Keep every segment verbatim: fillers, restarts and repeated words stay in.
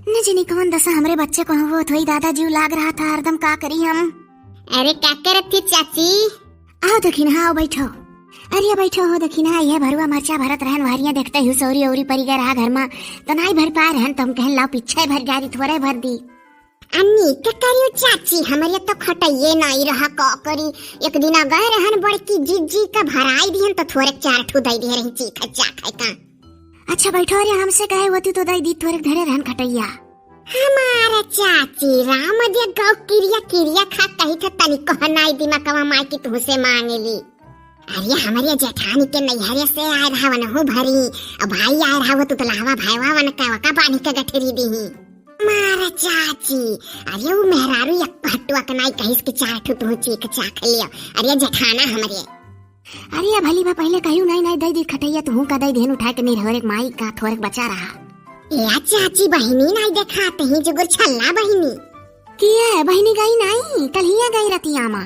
न जनी कौन दसा हमरे बच्चे को होत होई दादा, जिउ लाग रहा था हरदम, का करी हम। अरे का करत थी चाची? आओ दखिनहा, आओ बैठो। अरे बैठो हो दखिनहा, यह भरुआ मरचा भरत रहन, वहरिया देखते ही सौरी औरी परी गए रहा घर मा, तो नाई भर पाए रहन, तो हम कहन लाओ पीछे भर डारी, थोड़े भर दी। अन्नी, का करियो चाची, हमरे तो खटइये नाई रहा, का करी। एक दिन गए रहन बड़की जिज्जी का भराई दिहन, तो थोड़े चार ठू दे दिहे रही चीख चाख है का। अच्छा बैठो, अरे हमसे कहे होती तो दे दी, थोड़े धरे रहन खटइया। हमारा चाची राम दे गौ किरिया किरिया खा कही था, तनी कहनाई दिमागवा माई की तुहसे मांगे ली। अरे हमरे जेठानी के नैहरे से आए रहा वनहु भरी, अब भाई आए रहा वो तुतलावा भाईवा वन का वका बांधी के गठरी दीही। मारा चाची, अरे वो मेहरारू एक हटुआ के नाई कहिस कि चार ठू तू चीख चाख लियो। अरे जेठाना हमरे। अरे भली बा पहले कहियो नाई नाई दे दी खटइया, तू का दे देन उठा के नहीं रहो रे माई का थोड़े बचा रहा। ए चाची बहिनी नाई देखात ही जुगुर छल्ला बहिनी। किया है बहिनी गई नाई, कल हिया गई रतिया मा।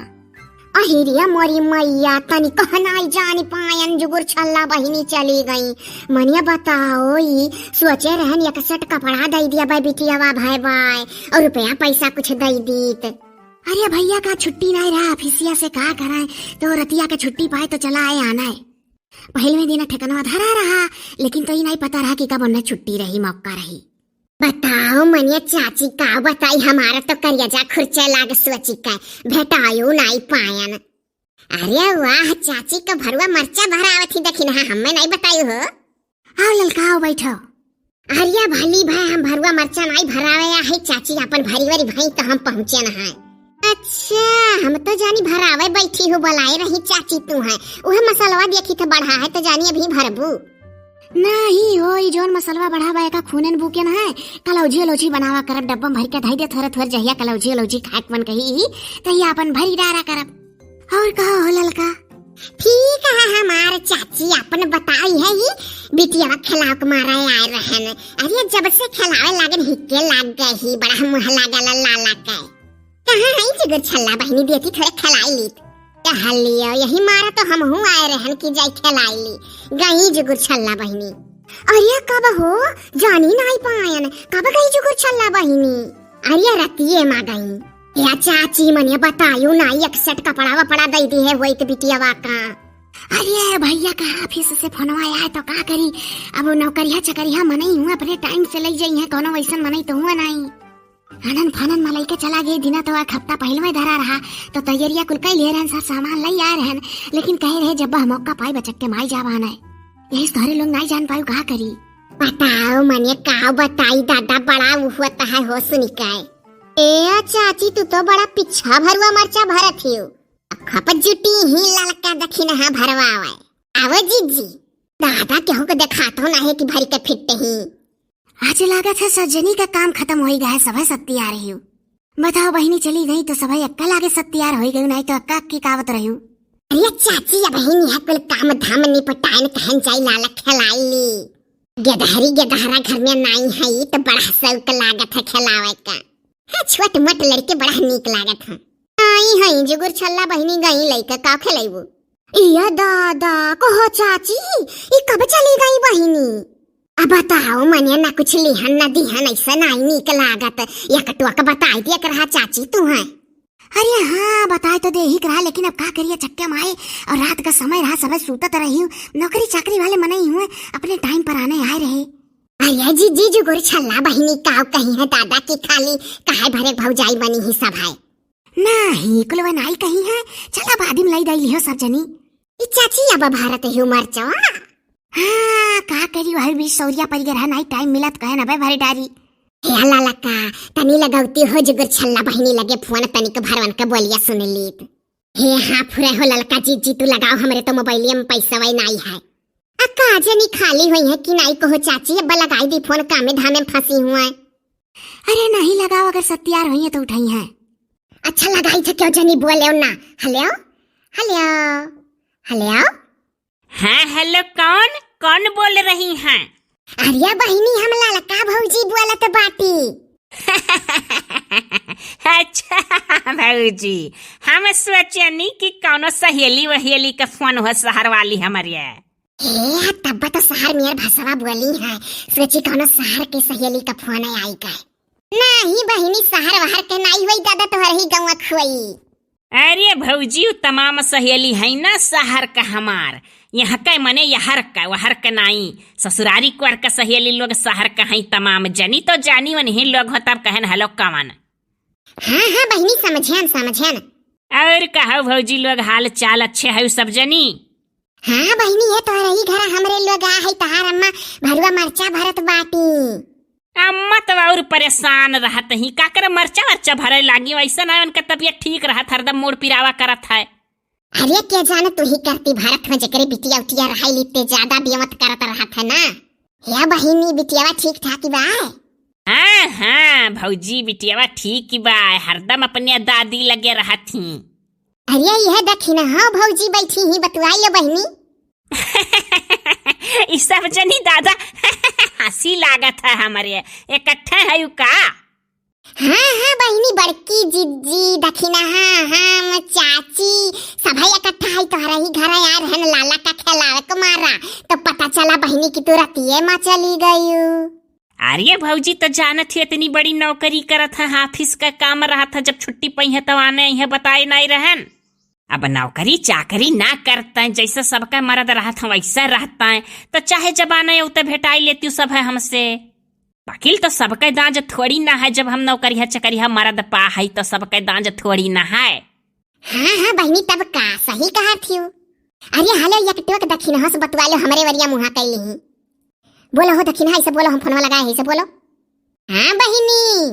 अहिरिया मोरी मैया, तनी कहनाई जानी पायन जुगुर छल्ला बहिनी चली गई। मनिया बताओ, ई सोचे रहन एक सेट कपड़ा दे दिया बाय बिटियावा भाई बाय, और रुपया पैसा कुछ दे दीत। अरे भैया का छुट्टी नहीं रहा, ऑफिसिया से का कराए, तो रतिया के छुट्टी पाए तो चला आए आना है। पहले दिन ठिकाना धरा रहा, लेकिन तो ई नहीं पता रहा कि कब उन्हें छुट्टी रही, मौका रही। बताओ मनिया चाची का बताई, हमारा तो करिया जा खुर्चे लाग सोची का भेटायो नाई पायन। अरे वाह चाची का भरुआ मरचा भरावत ही दखिनहा, हमें नहीं बतायो हो। आओ ललका आओ बैठो। अरे भली भाई हम भरुआ मरचा नाई भरावे आ है चाची, अपन भरी वरी भाई तो हम पहुँचे न है। अच्छा हम तो जानी भरावे बैठी हो, बोलाए रही चाची तू है, वह मसलवा देखी तो बढ़ा है तो जानी अभी भरबू। नाही हो, ई जौन मसलवा बढ़ा बा, एका खूनेन बुकेन है। कलौजी अलौजी बनावा करब, डब्बा में भर के धई दे, थोरे थोरे जहिया कलौजी अलौजी खाए के मन कही, तहिया अपन भरी डारा करब। और कहो हो ललका? ठीक है हमार चाची, अपन बताई है ही, बिटिया खेलाव के मारा आए रहन। अरे जब से खेलावे लागन हिक्के लाग गए ही, बड़ा मुँह लागल लाला के। कहाँ है जुगुर छल्ला बहिनी, देती थोड़े खेलाई लीत। कहलियो, यही मारा तो हमहू आए रहन कि जाई खेलाई ली। गई जुगुर छल्ला बहिनी। अरे कब हो, जानी नाई पायन, कब गई जुगुर छल्ला बहिनी? अरे रतिये मा गई। या चाची मने बतायो नाई, एक सेट कपड़ा वपड़ा दे दी है वही तो बिटियावा का। अरे भैया का ऑफिस से फोनवा आए तो का करी, अब नौकरिया चकरिया मनई हुआ अपने टाइम से ले जाई है, कोनो वैसन मनई तो हुआ नाई। आनन फानन मा लइके चला गए, दिना तो एक हफ्ता पहिले धरा रहा, तो तैयारिया कुल कई ले रहन, सब सामान लई आए रहन, लेकिन कहे रहे जब हम मौका पाई बचक के माई जावा आना है। यही सारे लोग नाई जान पायु, कहा करी। बताओ मने का बताई दादा, बड़ा हुआ है हो सुनी का। ए चाची तू तो बड़ा पिछा भरुआ मरचा भरत हियो। खपत जुटी ही ललका दखिनहा भरवावे। आवो जीजी। दादा केहू के देखात हो ना है कि भरी के फिट ही। आज लागत है सज्जनी का काम खतम होई गए, सभे सत्ती आ रही हो। बताओ बहिनी चली गई तो सभे अक्का लागे सत्ती आ होई गई, नहीं तो अक्का अक्की कावत रही हो। अरे चाची अब बहिनी है कुल काम धाम निपटाइन कहन जाई लाला खेलाई ली। गेदहरी गेदहरा घर में नाई है तो बड़ा शौक लागत है खेलावे का। हाँ, छोट मोट लड़के बड़ा नीक लागत हैं। आई हई जुगुर छल्ला बहिनी गई लइका का खेलैबू? इया दादा, कहो चाची, ई कब चली गई बहिनी? अब बताओ मने ना कुछ लिहन ना दिहन, ऐसा नाई नीक लागत। एक टोक बताई दिया करहा चाची तू है। अरे हाँ, बताए तो दे ही करहा, लेकिन अब का करिए चक्के माए और रात का समय रहा, सब सूतत रही हूँ। नौकरी चाकरी वाले मनई हुए, अपने टाइम पर आने आए रहे। अरे जीजी जुगुर छल्ला बहिनी काव कही है दादा की खाली काहे भरे भौजाई बनी ही सब है। नाही, कुलवा नाई कही है। चला बादी में लाई दाई लिहो सब जनी। ई चाची अब भारत ही उमर चवा। हाँ, का करी वही बीच सौरिया परि गए रहा, नाई टाइम मिलत कहे ना बे भरे डारी। हे अल्लाह लका, तनी लगौती हो जुगुर छल्ला बहिनी लगे फोन तनिक भरवन के बोलिया सुन लीत। हे हाँ फुरे हो ललका जीजी तू लगाओ, हमरे तो मोबाइलिया में पैसा वही नाई है। अक्का जनी खाली हुई है कि नाई कहो चाची, अब लगाई दी फोन, कामे धामे में फंसी हुआ है। अरे नहीं लगाओ, अगर सत्यार हुई है तो उठाई है। अच्छा लगाई थे क्यों जनी बोले ना। हेलो, हेलो, हेलो। हाँ हेलो, कौन कौन बोल रही हैं? अरे बहिनी हम ललका भौजी बोलत बाटी। अच्छा भौजी, हम सोचनी कि कौनो सहेली वहेली का फोन हो शहर वाली हमरे। हे, तब तो शहर नियर भसवा बोली है। सोची कौनो शहर के सहेली का फोन आई का। नाही बहिनी, सहर वहर के नाई होई दादा, तोहर ही गौवा खुआई। अरे भौजी, उ तमाम सहेली है ना सहर का हमार, यहाँ के मने यहर का, वहर के नाई। ससुरारी कोर का सहेली लोग सहर का है तमाम, जनी तो जानी वनही लोग हो, तब कहन हलो कवन। हाँ हाँ बहिनी, समझेन समझेन। और कहो भौजी लोग, हाल चाल अच्छे है सब जनी? हाँ बहिनी, ये तोहरे ही घर हमरे लोग आ है, तहार अम्मा भरुआ मरचा भरत बाटी। अम्मा तो और परेशान रहत ही, का करे मरचा वरचा भरे लागी, वैसे ना उनका तबीयत ठीक रहत, हरदम मूड़ पिरावा करत है। अरे के जाने तू ही करती भरत हो, जेकरे बिटिया उटिया रहाई लिपते ज्यादा बेवत करत रहत है ना। हे बहिनी, बिटियावा ठीक ठाक बा? हाँ हाँ भौजी, बिटियावा ठीक बा, हरदम अपने दादी लगे रहत ही। अरे यह देखी ना, हाँ भौजी बैठी ही, बतुआई लो बहिनी। ई सब जनी दादा हंसी लागत है हमरे, इकट्ठा है यू का? हाँ हाँ बहिनी, बड़की जिज्जी, दखिनहा, हम, चाची, सभे इकट्ठा है तोहरा ही घर आए रहन लाला का खेलावे को मारा, तो पता चला बहिनी कि तू रतिये मा चली गयू। अरे भौजी, तो जानत ही इतनी बड़ी नौकरी करत है, ऑफिस का काम रहत है, जब छुट्टी पई है तो आने आई है, बताए नाई रहन। अब नौकरी चाकरी ना करते, जैसे सबका मर्द रहत है वैसे रहते, तो चाहे जब आने उते भेटाई लेती सब है हमसे। वकील तो सबके दांज थोड़ी ना है, जब हम नौकरिया चकरिया मर्द पा है तो सबके दांज थोड़ी ना है। हाँ हाँ बहिनी, तब का सही कहा थियू। अरे हेलो, एक टोक दखिनहा से बतुआ लो, हमरे वरिया मुहा कैली ही। बोलो हो दखिनहा, ऐसे बोलो, हम फोनवा लगाए हैं, ऐसे बोलो। हाँ बहिनी।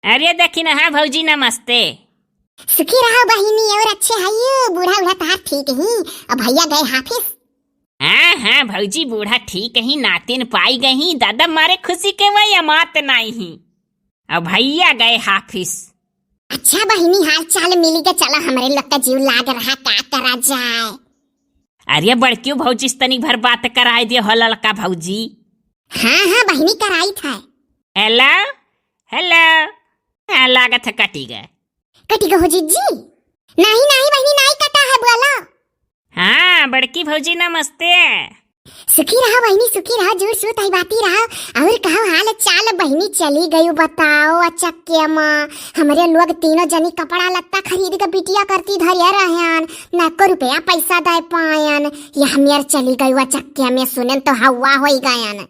अरे दखिनहा भौजी नमस्ते। सुखी रहो बहिनी, और अच्छे है यू, बूढ़ा उढ़ा तहार ठीक ही, अब भैया गए हाफिस। हाँ हाँ भौजी, बूढ़ा ठीक ही, नातिन पाई गई ही, दादा मारे खुशी के वही अमात नाई ही, अब भैया गए हाफिस। अच्छा बहिनी, हाल चाल मिली के चला, हमरे लोग का जीव लाग रहा, का करा जाए। अरे बड़कियो भौजी से तनी भर बात कराए दियो हो ललका भौजी। हाँ हाँ बहिनी, कराई था। हेलो, हेलो। हाँ, लागत है कटी गए। कटी गए हो जिज्जी? नहीं नहीं बहिनी, नहीं कटा है, बोलो। हाँ बड़की भौजी नमस्ते। सुखी रहा बहिनी, सुखी रहा, जोर से ताई बाती रहा। और कहो हाल चाल बहिनी, चली गयू बताओ अचक्के मा। हमरे लोग तीनों जनी कपड़ा लत्ता खरीद के बिटिया करती धरिया रहन, ना को रुपया पैसा दे पायन। ये हमियर चली गयू अचक्के में, सुनन तो हवा होई गयन।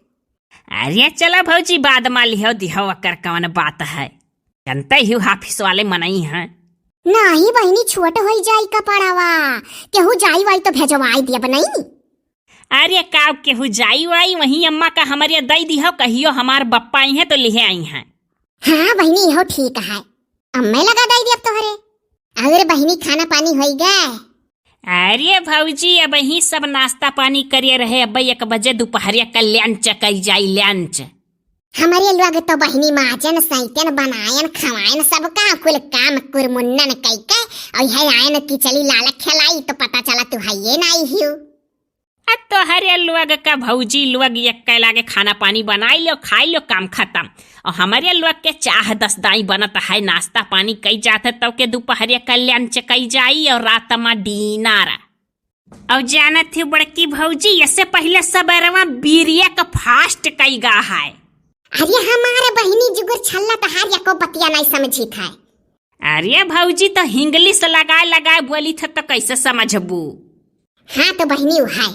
अरे चला भौजी, बाद मा लिहो दिहो, ओकर कौन बात है, जनते ही हाफिस वाले मनई हैं। नाही बहिनी, छोट होई जाई कपड़वा, केहू जाई वाई तो भेजवाई दियब नहीं। अरे का केहू जाई वाई, वहीं अम्मा का हमरे दई दिहो, कहियो हमार बप्पा आई हैं तो लिहे आई हैं। हाँ बहिनी, इहो ठीक है, अम्मे लगा दई दियब तोहरे। और बहिनी, खाना पानी होई गए? अरे भौजी, अबहीं सब नाश्ता पानी करिए रहे, अब एक बजे दुपहरिया का lunch कई जाई, lunch। हमरे लोग तो बहिनी माजन, सैतन, बनायन, खवायन, सबका कुल काम कुरमुन्नन कई के, और यह आयन कि चली लालक खेलाई, तो पता चला तू हइये नाई हियो। आ तोहरे लोग का भौजी लोग एक्के लागे खाना पानी बनाई लो, खाई लो, काम खत्म। और हमरे लोग के चाह दस दाई बनत है, नाश्ता पानी कई जात है, तब के दुपहरिया का lunch कई जाई और रात मा dinner। और जानत ही बड़की भौजी, इससे पहले सबेरवा breakfast कई गा है। अरे हमारे बहिनी जुगुर छल्ला तहार एको बतिया नहीं समझी था। अरे भौजी, तो English लगाए लगाए बोली था तो कैसे समझबू? हाँ तो बहिनी उ है।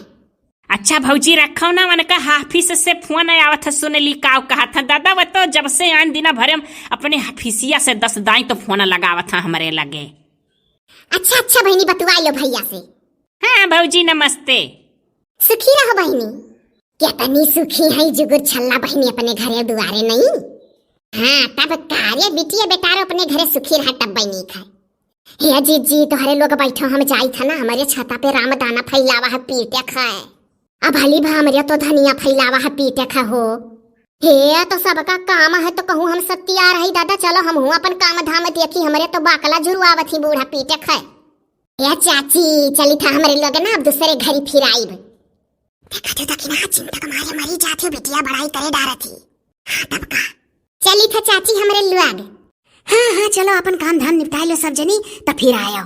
अच्छा भौजी रखो ना, उनका हाफिस से फोन आवत है, सुन ली काव कहत है। दादा वो तो जब से आन दिना भरे हम अपने हाफिसिया से दस दाई तो फोन लगावत है हमरे लगे। अच्छा अच्छा बहिनी, बतुआ लो भैया से। हाँ भौजी नमस्ते। सुखी रहो बहिनी। केतनी सुखी है जुगुर छल्ला बहिनी अपने घरे दुआरे नहीं। हाँ तब का रे बिटिया बेटारो अपने घरे सुखी रहा तब बहिनी खाए। हे जिज्जी, तोहरे लोग बैठो, हम जाई था ना, हमरे छता पे राम दाना फैलावा है पीटे खाए। अब हली भा हमरे तो धनिया फैलावा है पीटे खा हो। हे तो सबका काम है तो कहूँ हम सत्यार है दादा, चलो हम हूँ अपन काम धाम देखी, हमरे तो बाकला जुरुआवत ही बूढ़ा पीटे खाए। ए चाची, चली था हमरे लोग ना, अब दूसरे घरी फिर आइब। देखा तो दखिनहा चिंता के मारे मरी जात हो, बिटिया बड़ाई करे डारत ही। हाँ, तब का? चली था चाची हमरे लोग। हाँ, हाँ, चलो अपन काम धाम निपटाए लो सब जनी, त फिर आयो।